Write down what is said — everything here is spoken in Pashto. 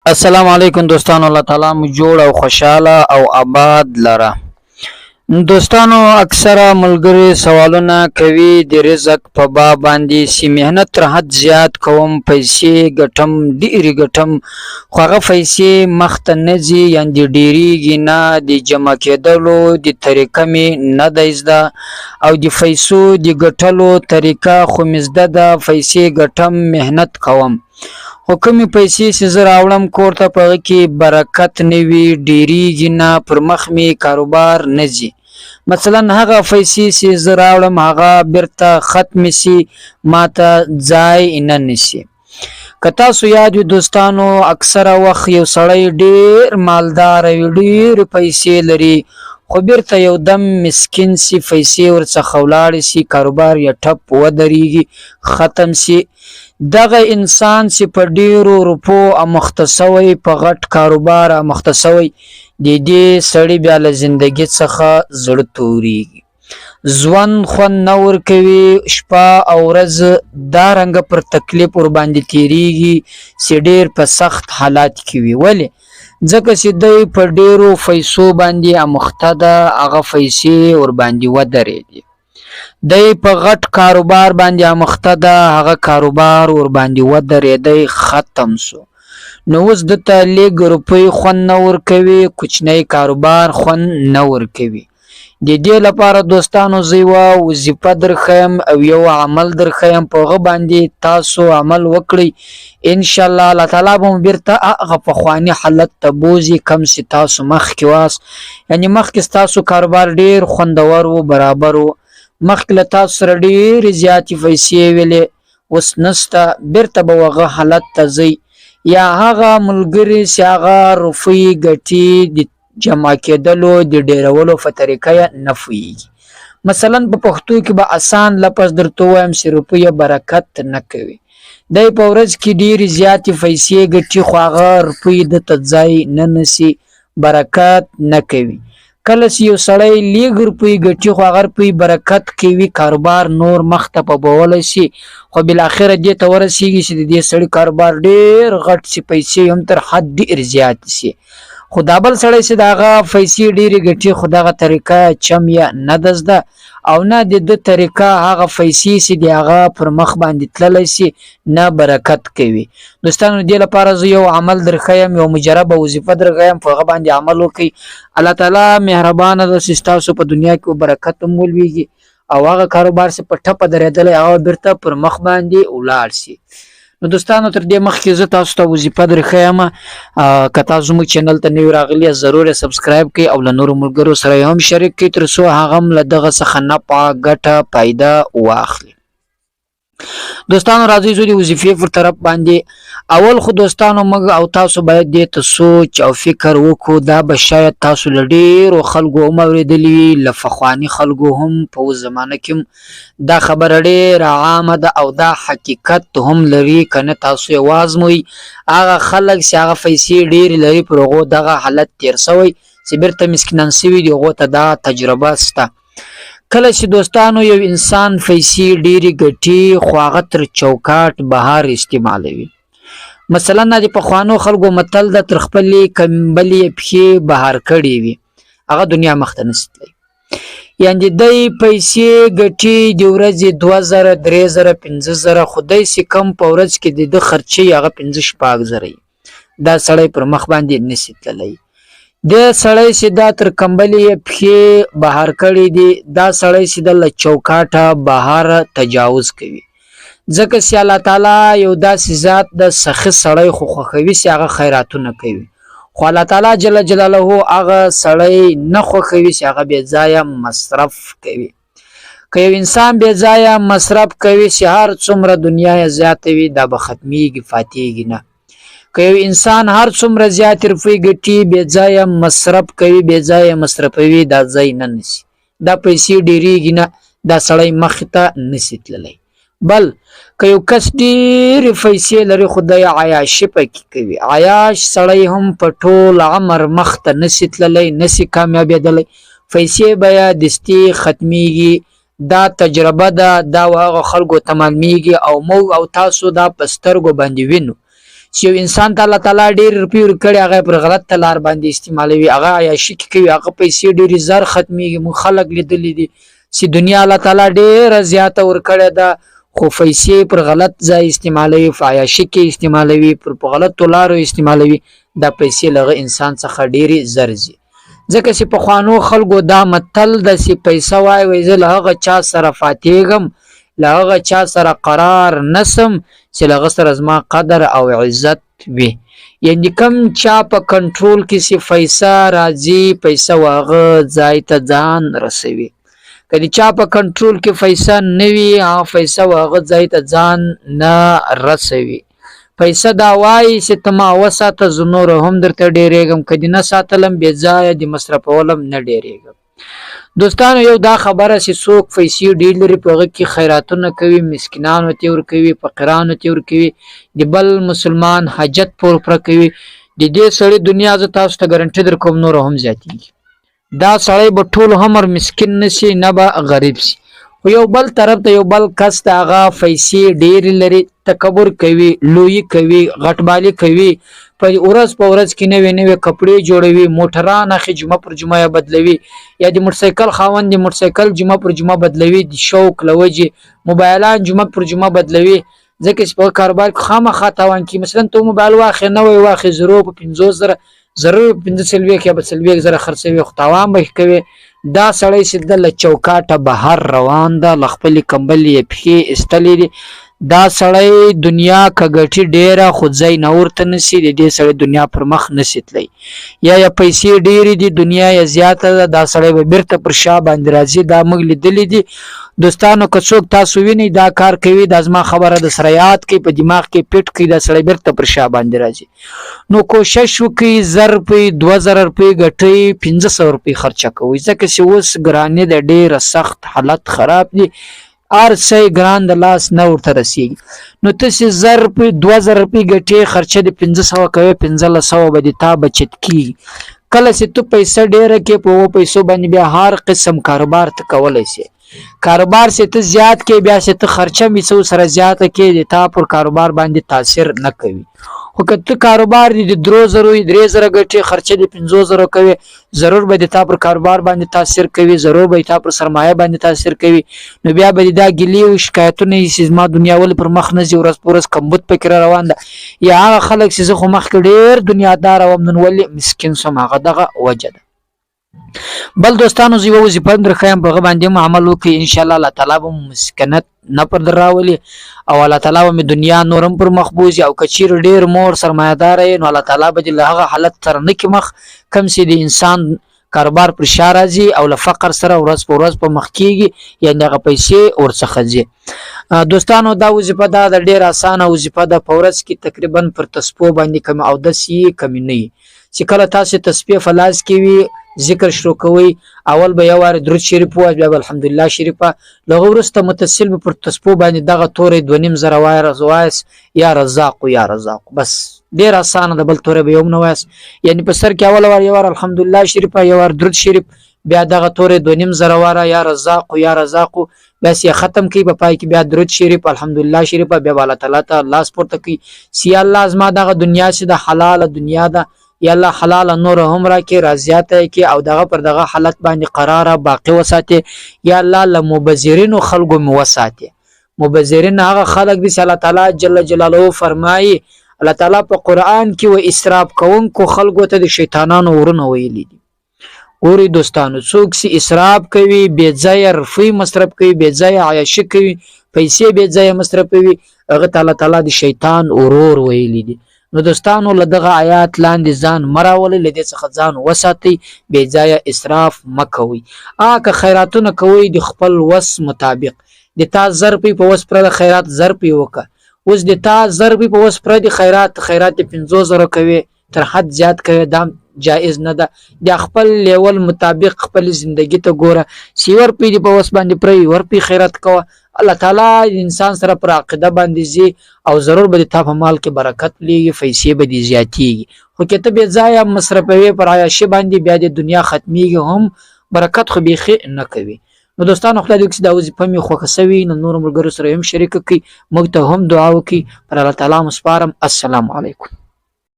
السلام علیکم دوستانو، الله تعالی مو جوړ او خوشحاله او آباد لره. دوستانو، اکثره ملګري سوالونه کوي د رزق په باب باندې چې محنت تر حد زیات کوم، پیسې ګټم، ډېرې ګټم، خو هغه پیسې مخته نه ځي، یعنې ډېرېږي نه، د جمع کېدلو د طریقه مې نه ده زده، او د پیسو د ګټلو طریقه خو مې زده ده، پیسې ګټم، محنت کوم، خو کومې پیسې چې زه راوړم کور ته، په هغه کې برکت نه وي، ډېرېږي نه، پر مخ مې کاروبار نه ځي. مثلا هغه پیسې چې زه راوړم، هغه بیرته ختمې سي، ماته ځای نه نیسي. که تاسو یاد وي دوستانو، اکثره وخت یو سړی ډېر مالدار وي، ډېر پیسې لري، خو بیرته یو دم مسکین سي، پیسې ورڅخه ولاړې سي، کاروبار یې ټپ ودرېږي، ختم سي. دغه انسان چې په ډیرو روپو اموخته سوی، په غټ کاروبار اموخته سوی، د دې سړي بیا له زندګي څخه زړه توریږي، ژوند خوند نه ورکوي، شپه او ورځ دا رنګه پر تکلیف ورباندې تیریږي چې ډیر په سخت حالات کې وي. ولې؟ ځکه چې دی په ډیرو پیسو باندې اموخته ده، هغه پیسې ورباندې ودرېدې. دی په غټ کاروبار باندې اموخته ده، هغه کاروبار ورباندې ودرېدی، ختم سو. نو اوس ده ته لږ روپۍ خوند نه ورکوي، کوچنی کاروبار خوند نه ورکوي. د دې لپاره دوستانو، زه یوه وظیفه درښیم او یو عمل درښیم، په هغه باندې تاسو عمل وکړئ، انشاءالله الله تعالی به مو بیرته هغه پخواني حالت ته بوځي کوم چې تاسو مخکې واست. یعنې مخکې ستاسو کاروبار ډیر خوندور و، برابر و، مخکې له تاسو سره ډېرې زیاتې پیسې ویلې، اوس نسته، بیرته به هغه حالت ته ځئ. یا هغه ملګري چې هغه روپۍ ګټي، د جمع کېدلو د ډېرولو په طریقه یې نه پوهېږي. مثلا په پښتو کې به اسان لفظ درته ووایم چې روپۍ برکت نه کوي. دی په ورځ کې ډېرې زیاتې پیسې ګټي، خو هغه روپۍ ده ته ځای نه نیسي، برکت نه کوي. کله چې یو سړی لږ روپۍ ګټي، خو هغه روپۍ برکت کوي، کاروبار نور مخته په بولی شي، خو بالاخره دې ته ورسېږي چې د دې سړي کاروبار ډېر غټ شي، پیسې هم تر حد ډېر زیات شي. خو دا بل سړی چې د هغه پیسې ډېرې ګټي، خو دغه طریقه چم یې نه ده زده، او نه د ده طریقه هغه پیسې چې د هغه پر مخ باندې تللی شي، نه برکت کوي. دوستانو، دې لپاره زه یو عمل درښیم، یو مجربه وظیفه درښیم، په هغه باندې عمل وکړئ. الله تعالی مهربانه ده چې ستاسو په دنیا کې برکت هم ولوېږي، او هغه کاروبار چې په ټپه درېدلی، هغه بیرته پر مخ باندې ولاړ شي. نو دوستانو، تر دې مخکې زه تاسو ته وظیفه درښیم. که تاسو زموږ چینل ته نوي راغلي یاست، ضرور یې subscribe کړئ او له نورو ملګرو سره یې هم شریک کړئ، تر څو هغه هم له دغه څخه نفع، ګټه، فایده واخلي. دوستانو، راځئ ځو د وظیفې پر طرف باندې. اول خو دوستانو، موږ او تاسو باید دې ته سوچ او فکر وکړو. دا به شاید تاسو له ډېرو خلکو هم اورېدلي وي، له پخواني خلکو هم، په اوس زمانه کې هم دا خبره ډېره عامه ده او دا حقیقت هم لري. که نه تاسو یې وازموئ، هغه خلک چې هغه پیسې ډېرې لري، پر هغو دغه حالت تېر سوی چې بیرته مسکینان سوي دي، هغو ته دا تجربه سته. کله چې دوستانو یو انسان پیسې ډېرې ګټي، خو هغه تر چوکاټ بهر استعمالوي، مثلا د پخوانو خلکو متل ده، تر خپلې کمبلې یې پښې بهر کړې وي، هغه دنیا مخته نشي تللی. یعنې دی پیسې ګټي د ورځې 2000، 3000، 5000، خو دی چې کم په ورځ کې د ده خرچې، هغه 5-6 زره، دا سړی پر مخ باندې نشي تللی. دی سړی چې دا تر کمبلې یې پښې بهر کړې دي، دا سړی چې د له چوکاټه بهر تجاوز کوي، ځکه چې الله تعالی یو داسې ذات د سخي سړی خو خوښوي چې هغه خیراتونه کوي، خو الله تعالی جل جلاله هغه سړی نه خوښوي چې هغه بې ځایه مصرف کوي. که یو انسان بې ځایه مصرف کوي، چې هر څومره دنیا یې زیاته وي، دا به ختمیږي، فاتیږي نه. که یو انسان هر څومره زیات روپۍ ګټي، بې ځایه مصرف کوي، بې ځایه مصرفوي، دا ځای نه نیسي، دا پیسې ډېرېږي نه، دا سړی مخ ته نشي تللی. بل که یو کس ډېرې پیسې لري، خو دی عیاشي پکې کوي، عیاش سړی هم په ټول عمر مخ ته نشي تللی، نشي کامیابېدلی، پیسې به یې دستي ختمیږي. دا تجربه ده، دا هغه خلکو ته معلومیږي او موږ او تاسو دا په سترګو باندې وینو. چې یو انسان ته الله تعالی ډېر روپۍ ورکړي، هغه پر غلط لار باندې استعمالوي، هغه عیاشي کې کوي، هغه پیسې ډېرې زر ختمېږي. موږ خلک لیدلي دي چې دنیا الله تعالی ډېره زیاته ورکړې ده، خو پیسې پر غلط ځای استعمالوي، په عیاشي کې استعمالوي، پر په غلطو لارو استعمالوي. دا پیسې له هغه انسان څخه ډېرې زر ځي، ځکه چې پخوانو خلکو دا متل ده چې پیسه وای وای زه له هغه چا سره فاتېږم، له هغه چا سره قرار نسم چې له هغه سره زما قدر او عزت وي. یعنی کم چا په کنټرول کې چې پیسه راځي، پیسه هغه ځای ته ځان رسوي. که د چا په کنټرول کې پیسه نه وي، هغه پیسه هغه ځای ته ځان نه رسوي. پیسه دا وایي چې ته ما وساته، زه نور هم درته ډېرېږم، که دې نه ساتلم بې ځایه دې مصرفولم نه ډېرېږم. دوستانو، یو دا خبره چې څوک پیسې ډېر لري، په هغه کې خیراتونه کوي، مسکینانو ته ورکوي، فقیرانو ته ورکوي، د بل مسلمان حاجت پوره کوي، د دې سړي دنیا زه تاسو ته ګارنټي درکوم نور هم زیاتېږي. دا سړی به ټول عمر مسکین نسی، نه به غریب سي. خو یو بل طرف ته یو بل کس ته هغه پیسې ډېرې لري، تکبر کوي، لویي کوي، غټبالي کوي، په ورځ په ورځ کې نوې نوې کپړې جوړوي، موټران اخلي، جمعه پر جمعه یې بدلوي، یا د موټرسایکل خاوند د موټرسایکل جمعه پر جمعه بدلوي د شوق له وجې، موبایلان جمعه پر جمعه بدلوي، ځکه چې په کاروبار کې خامخا تاوان کېږي. مثلا ته موبایل واخلې، نوی واخلې، زرو په 50,000، ضرور 45 یا به 40,000 خرڅوي، خو تاوان به کوي. دا سړی چې ده له چوکاټه بهر روان ده، له خپلې کمبلې یې پښې ایستلې دي. دا سړی دنیا که ګټي ډېره، خو ځای نه ورته نسي، د دې سړی دنیا پر مخ نسي تللی. یا یې پیسې ډېرې دي، دنیا یې زیاته ده، دا سړی به بیرته پر شا باندې راځي. دا موږ لیدلي دي دوستانو. که څوک تاسو وینئ دا کار کوي، دا زما خبره د سره یاد کړئ، په دماغ کې پټ کړئ، دا سړی بیرته پر شا باندې راځي. نو کوشش وکړئ، 1,000 روپۍ، 2,000 روپۍ ګټئ، 500 روپۍ خرچه کوئ، ځکه چې اوس ګراني ده ډېره سخت، حالت خراب دي، هر څه یې ګران د لاس نه ورته رسېږي. نو ته چې 1,000 روپۍ، 2,000 روپۍ ګټې، خرچه دې 500 کوې، 1,500 به دې تا بچت کېږي. کله چې ته پیسه ډېره کې، په هغو پیسو باندې بیا هر قسم کاروبار ته کولی شې. کاروبار چې ته زیات کې، بیا چې ته خرچه مې څه سره زیاته کې، د تا پر کاروبار باندې تاثیر نه کوي. خو که ته کاروبار دې د 3,000، 3,000 ګټې، خرچه دې 5,000 کوي، ضرور به د تا پر کاروبار باندې تاثیر کوي، ضرور به تا پر سرمایه باندې تاثیر کوي. نو بیا به دا ګیلې او شکایتونه یې چې زما دنیا ولې پر مخ نه ځي، ورځ په ورځ کمبود پکې را روان ده، یا هغه خلک چې زه خو مخکې ډېر دنیادار وم، نن ولې مسکین سوم، هغه دغه وجه ده. بل دوستانو، زه یوه وظیفه هم درښایم، په هغه باندې هم عمل وکړئ، انشاءالله الله تعالی به مو مسکنت نه پر در راولي او الله تعالی به مې دنیا نور هم پر مخ بوځي. او که چیرې ډېر مور سرمایهدار یې، نو الله تعالی به دې له هغه حالت سره نه کړي مخ کوم چې د انسان کاروبار پر شا راځي او له فقر سره ورځ په ورځ په مخ کېږي، یعنې هغه پیسې ورڅخه ځي. دوستانو، دا وظیفه دا ده، ډېره اسانه وظیفه ده. په ورځ کې تقریبا پر تسپو باندې کمې اودس یې کمې نه وي، چې کله تاسو تسبیح په لاس کې وي، ذکر شروع کوئ، اول به یو وار درود شریف ووایئ، بیا به الحمدلله شریفه، له هغه وروسته متصل به پر تسپو باندې دغه توری 2,500 وایاست، یا رزاق یا رزاق، بس ډېر اسانه ده. بل توری به یو هم نه وایاست. یعنی په سر کې اول وار یو وار الحمدلله شریفه، یو وار درود شریف، بیا دغه توری 2,500 واره یا رزاق یا رزاق، بس یې ختم کړئ. په پای کې بیا درود شریف، الحمدلله شریفه، بیا به الله تعالی ته لاس پورته کړئ چې یا الله زما دغه دنیا چې ده حلاله دنیا ده، یا الله حلاله نور هم راکې، را زیاته یې کړې او دغه پر دغه حالت باندې قراره باقي وساتې. یا الله له مبذرینو خلکو مې وساتې. مبذرین هغه خلک دي چې الله تعالی جل جلاله فرمایي، الله تعالی په قرآن کې و اسراف کوونکو خلکو ته د شیطانانو ورونه ویلي دي. ګورئ دوستانو، څوک چې اسراف کوي، بې ځایه روپۍ مصرف کوي، بې ځایه عیاشي کوي، پیسې بې ځایه مصرفوي، هغه ته الله تعالی د شیطان ورور ویلي دي. نو دوستانو، له دغه آیات لاندې ځان مه راولئ، له دې څخه ځان وساتئ، بې ځایه اسراف مه کوئ. که خیراتونه کوئ د خپل وس مطابق، د تا 1,000 روپۍ په وس پرده خیرات 1,000 روپۍ وکړه. اوس د تا 1,000 روپۍ په وس پردي خیرات، خیرات د 5,000 کوې، تر حد زیات کوې، دا جایز نه ده. د خپل لیول مطابق خپل زندگی ته ګوره، چې یو روپۍ دې په وس باندې پرې، یو روپۍ خیرات کوه. الله تعالی انسان سره پر عقیده باندې ځي او ضرور به د تا په مال کې برکت لیږي، پیسې به دې زیاتېږي. خو که ته بې ځایه مصرفوې پر عیاشي باندې، بیا د دنیا ختمیږي هم، برکت خو بیخي نه کوي. نو دوستانو، خدای دې وکړي چې دا وظیفه مې خوښه سوي، نو نورو ملګرو سره هم شریکه کړئ، موږ ته هم دعا وکړئ. پر الله تعالی مو سپارم. السلام علیکم.